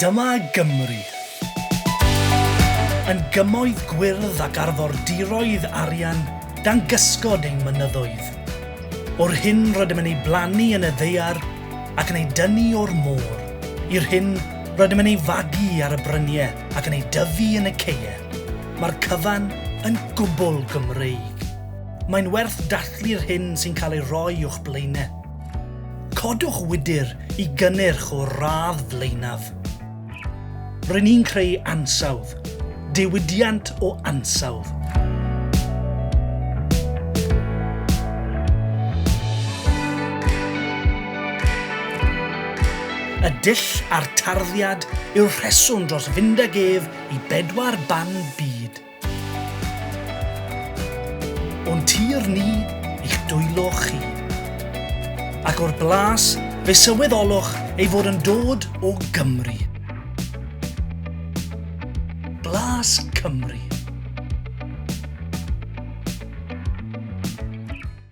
Dyma Gymru. Yn gymoedd gwyrdd ac arfordiroedd arian dan gysgod ein mynyddoedd. O'r hyn rydym yn ei blannu yn y ddaear ac yn ei dynnu o'r môr, i'r hyn rydym yn ei fagu ar y bryniau ac yn ei dyfu yn y caeau, mae'r cyfan yn gwbl Gymreig. Mae'n werth dathlu'r hyn sy'n cael ei roi o'ch blaenau. Codwch wydr i gynnyrch o'r radd flaenaf. Rŷn ni'n creu ansawdd, diwydiant o ansawdd. Y dull a'r tarddiad yw'r rheswm dros fynd ag ef i bedwar ban byd. O'n tir ni i'ch dwylo chi. Ac o'r blas, fe sylweddolwch ei fod yn dod o Gymru. Blas Cymru.